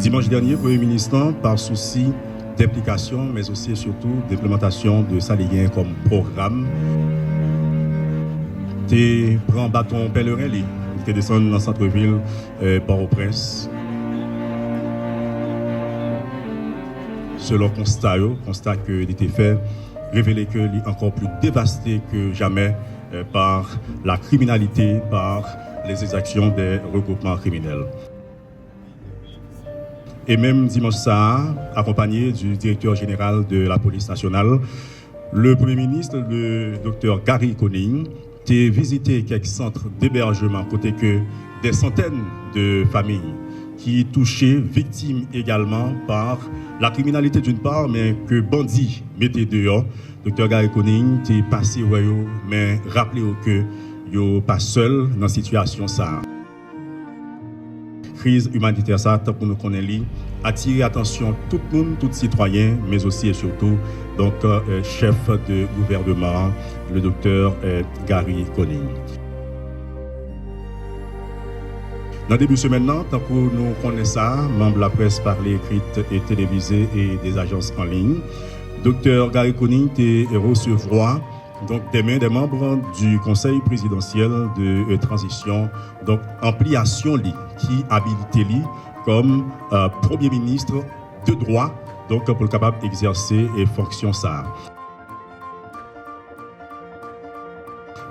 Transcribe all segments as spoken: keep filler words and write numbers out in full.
Dimanch dènye, Premye Minis lan, pa sousi deplikasyon, men osi e sitou denplimantasyon de sa li gen kòm pwogram, te pran baton pèleren li, li te desann nan santvil, eh, Pòtoprens. Selon konsta yo, konsta ke li te fè, revele ke li ankò pli devaste ke jamè, eh, par la criminalité, par les exactions des regroupements criminels. E menm dimanch sa a, akonpanye du directeur général de la police nationale, le Premier ministre, le doktè Garry Conille, te vizite kèk sant debèjman kote ke dè santèn de fanmi ki touche, viktim egalman par la criminalité d'une part, men ke bandi mete deyò. Doktè Garry Conille te pase wè yo, men raple yo ke yo pa sèl nan sitiyasyon sa a. Kriz imanitè sa, tankou nou konnen li, atire atansyon tout moun, tout sitwayen, men osi e sitou, donk, eh, chèf de gouvènman an, le doktè, eh, Garry Conille. Nan debi semèn nan, tankou nou konnen sa, manm laprès parle écrite et télévisée et des agences en ligne, doktè Garry Conille te resevwa donk, dèmen, dè manm du Conseil présidentiel de, euh, transition, donk, anpliyasyon li ki abilite li kòm, euh, Premye Minis de dwa, donk, pou l kapab egzèse, eh, fonksyon sa a.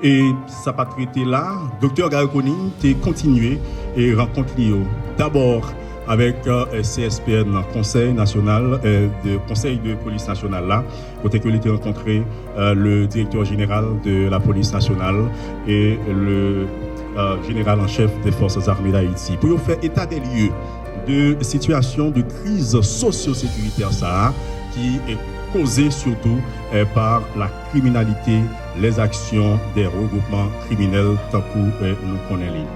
E sa pa t rete la, doktè Garry Conille te kontinye, eh, rankont li yo. Dabò avèk, eh, C S P N, Konsèy Nasyonal, eh, de, Konsèy de Polis Nasyonal la, kote ke li te rankontre, eh, le directeur général de la police nationale et le, eh, général en chef des forces armées d'Haïti. Pou yo fè état des lieux de sitiyasyon de kriz sosyo-sekirite sa a, ki, eh, koze sitou, eh, par la criminalité, les actions des regroupements criminels, tankou, eh, nou konnen li.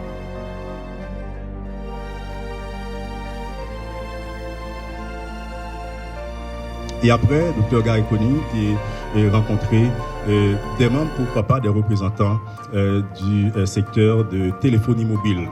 E aprè, doktè Garry Conille te, eh, rankontre, eh, des membres, pourquoi pas des représentants, eh, du, eh, secteur de téléphonie mobile.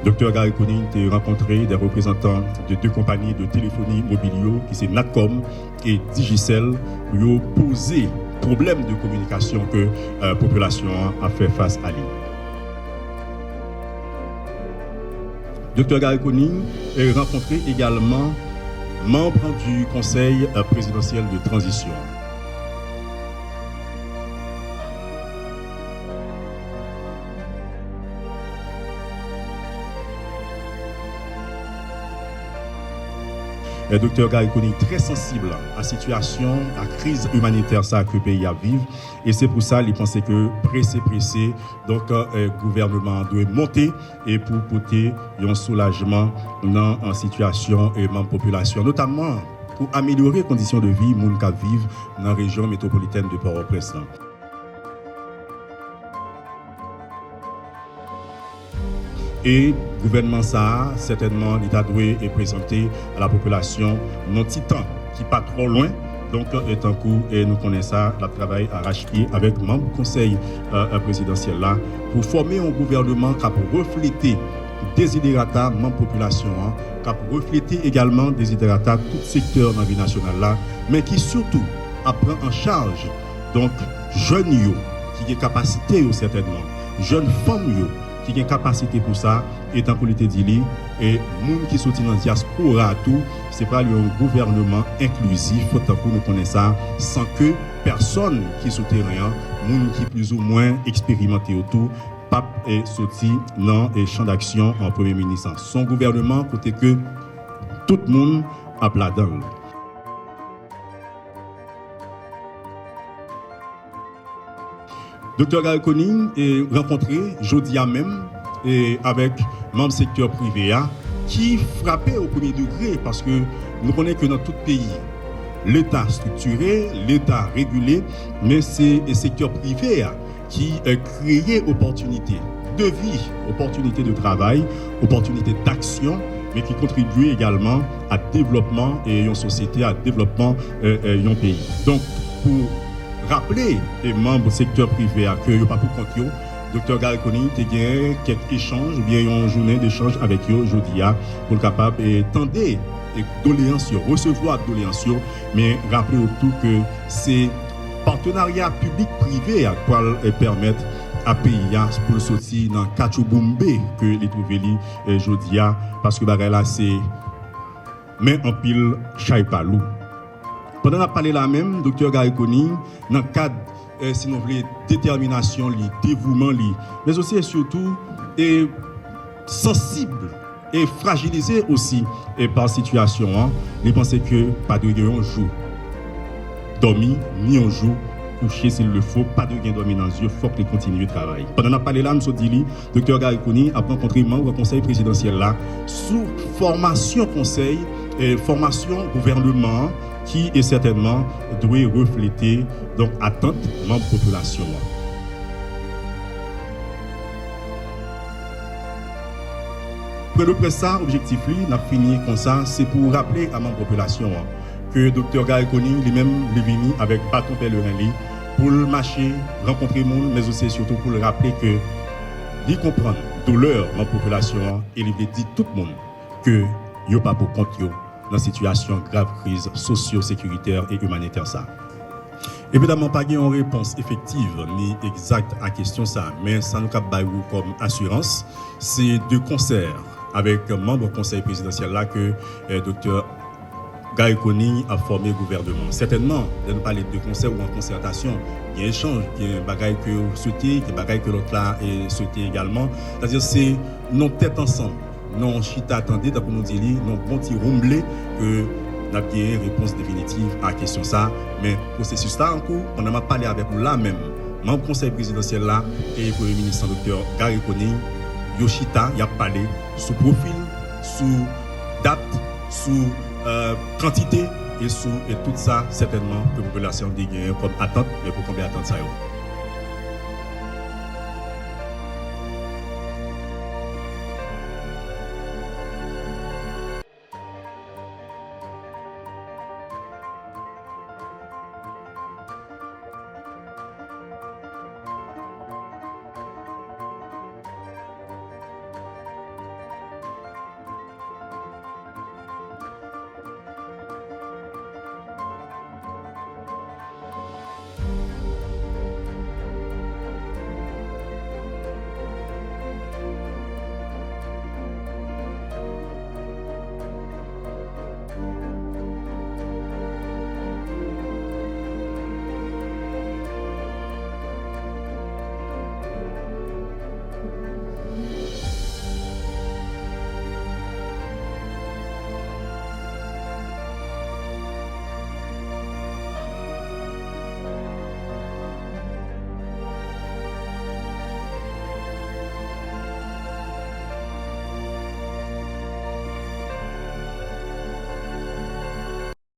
Doktè Garry Conille te rankontre des représentants de deux compagnies de téléphonie mobile yo, ki se Natcom e Digicel, pou yo poze pwoblèm de kominikasyon ke, eh, popilasyon an ap fè fas a li. Doktè Garry Conille, eh, rankontre egalman manm du Conseil, eh, présidentiel de transition. Eh, doktè Garry Conille trè sansib a sitiyasyon, a kriz imanitè sa ke peyi a viv, e se pou sa li panse ke prese, prese, donk, eh, gouvènman an dwe monte e pou pote yon soulajman nan, eh, sitiyasyon, eh, manm popilasyon, notamman pou amelyore kondisyon de vi moun k ap viv nan rejyon metwopolitèn de Pòtoprens lan. E gouvènman sa a, sètènman, li ta dwe, eh, prezante a la popilasyon nan ti tan ki pa twò lwen. Donk, eh, tankou, eh, nou konnen sa, l ap travay arache-pied avèk manm konsèy, eh, eh, prezidansyèl la pou fòme yon gouvènman k ap reflete deziderata manm popilasyon an, k ap reflete egalman deziderata tout sektè nan vi nasyonal la, men ki sitou ap pran an chaj, donk, jèn yo ki gen kapasite yo sètènman, jèn fanm yo ki gen kapasite pou sa, e tankou li te di li, e moun ki soti nan dyaspora tou, se pral yon gouvènman enklizif, tankou nou konnen sa, san ke pèsòn ki sou teren an, moun ki plizoumwen eksperimante yo tou, p ap, e, soti nan, e, chan daksyon an Premye Minis an. Se yon gouvènman kote ke tout moun ap ladan l. Doktè Garry Conille, e, rankontre jodi a menm, e, avèk manm sektè prive a ki frape o premye degre, paske nou konnen ke nan tout peyi, Leta striktire, Leta regile, men se, e, sektè prive a ki, e, kreye opòtinite de vi, opòtinite de travay, opòtinite daksyon, men ki kontribye egalman a devlòpman e yon sosyete, a devlòpman e, e, yon peyi. Donk, pou raple e manm sektè prive a ke yo pa pou kont yo, Doktè Garry Conille te gen kèk echanj oubyen yon jounen dechanj avèk yo jodi a pou l kapab e, tande e, doleyans yo, resevwa doleyans yo, men raple yo tou ke se patenarya piblik prive a k pral e, pèmèt a peyi a pou l soti nan katchouboumbe ke li twouve li e, jodi a, paske bagay la se men anpil chay pa lou. Pandan n ap pale la menm, Doktè Garry Conille, nan kad, e, si nou vle, detèminasyon li, devouman li, men osi e sitou e sansib e frajilize osi e pa sitiyasyon an, li panse ke pa dwe gen yon jou dòmi, ni yon jou kouche, s'il le faut, pa dwe gen dòmi nan zye, fòk li kontinye travay. Pandan n ap pale la, m sot di li, Doktè Garry Conille ap rankontre manm Konsèy Prezidansyèl la sou fòmasyon konsèy, e fòmasyon gouvènman an ki e sètènman dwe reflete, donk, atant manm popilasyon an. Pwen de près sa, objektif li, n ap fini konsa, se pou raple a manm popilasyon an ke Doktè Garry Conille, li menm, li vini avèk baton pèleren li pou l mache, rankontre moun, men osi sitou pou l raple ke li konprann doulè manm popilasyon an e li vle di tout moun ke yo pa pou kont yo nan sitiyasyon grav kriz sosyo-sekiritè e imanitè sa. Evidaman, pa gen yon repons efektiv ni egzak a kesyon sa, men sa nou kab bay ou kòm asirans, se de konsè avèk manm Konsèy Prezidansyèl la ke e, Doktè Garry Conille ap fòme gouvènman. Sètènman, lè nou pale de konsè ou an konsètasyon, gen echanj, gen bagay ke ou swete, gen bagay ke lòt la e swete egalman. Sètadi se nan tèt ansanm, nan chita tande, tankou nou di li, nan bon ti wonmble, ke n ap genyen repons definitif a kesyon sa. Men pwosesis la ankou, pandan m ap pale avèk ou la menm, manm Konsèy Prezidansyèl la e Premye Minis lan, Doktè Garry Conille, yo chita, y ap pale sou pwofil, sou dat, sou e, kantite e sou e tout sa, sètènman, ke popilasyon an te genyen kòm atant, men pou konbe atant sa yo.